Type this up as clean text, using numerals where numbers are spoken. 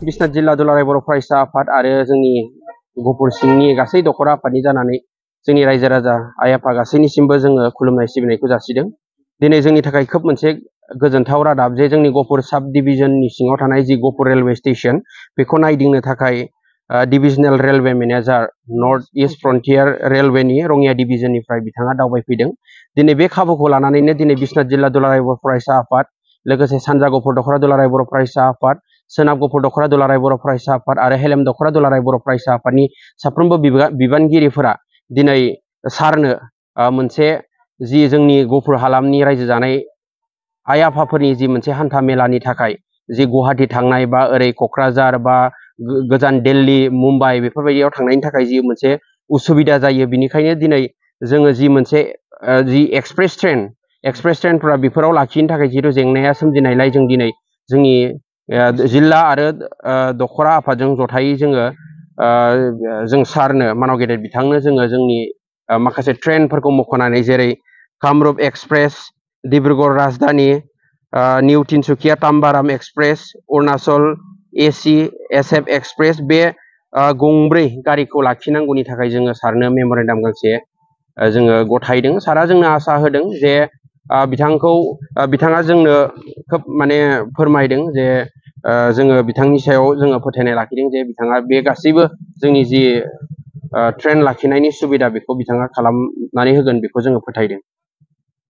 बिश्वनाथ जिल्ला दुलाराय बर' फरायसा आफाद आरो जोंनि गफुर सिंनि गासै दखरा आफादनि जानानै जोंनि रायजो राजा आइ आफा गासैनिसिमबो जोङो खुलुमनाय सिबिनायखौ जासिदों। दिनै जोंनि थाखाय खोब मोनसे गोजोनथाव रादाब जे जोंनि गफुर साब डिभिजननि सिङाव थानाय जि गफुर रेलवे स्टेशन बेखौ नायदिंनो थाखाय divisional railway manager north east frontier रेलवेनि रङिया डिभिजननिफ्राय बिथाङा दावबायफैदों। दिनै बे खाबुखौ लानानैनो दिनै बिश्वनाथ जिल्ला दुलाराय बर' फरायसा आफाद लोगोसे सानजा गफुर दखरा दुलाराय बर' फरायसा आफाद सोनाब गफुर दखरा दुलाराय बर' फरायसा आफाद आरो हेलेम दखरा दुलाराय बर' फरायसा आफादनि साफ्रोमबो बिबानगिरिफोरा दिनै सारनो मोनसे जि जोंनि गफुर हालामनि रायजो जानाय आइ आफाफोरनि जि मोनसे हान्था मेलानि थाखाय जि गुवाहाटि थांनाय बा ओरै क'क्राझार बा गोजान दिल्ली मुम्बाइ बेफोरबायदियाव थांनायनि थाखाय जि मोनसे उसुबिदा जायो, बिनिखायनो दिनै जोङो जि मोनसे जि एक्सप्रेस ट्रेनफोरा बेफोराव लाखिनो थाखाय जिहेतु जेंनाया सोमजिनायलाय जों दिनै जोंनि जिल्ला आरो दखरा आफादजों जथायै जों सारनो मानाव गेदेर बिथांनो जोङो जोंनि माखासे ट्रेनफोरखौ मख'नानै जेरै Kamrup express, Dibrugarh Rajdhani, new Tinsukia Tambaram express, Arunachal AC SF express बे गंब्रै गारिखौ लाखिनांगौनि थाखाय जोङो सारनो मेम'रेन्डाम गांसे जोङो गथायदों। सारा जोंनो आसा होदों जे बिथाङा जोंनो खोब माने फोरमायदों जे जोङो बिथांनि सायाव जोङो फोथायनाय लाखिदों जे बिथाङा बे गासैबो जोंनि जि ट्रेन लाखिनायनि सुबिदा बेखौ बिथाङा खालामनानै होगोन बेखौ जोङो फोथायदों।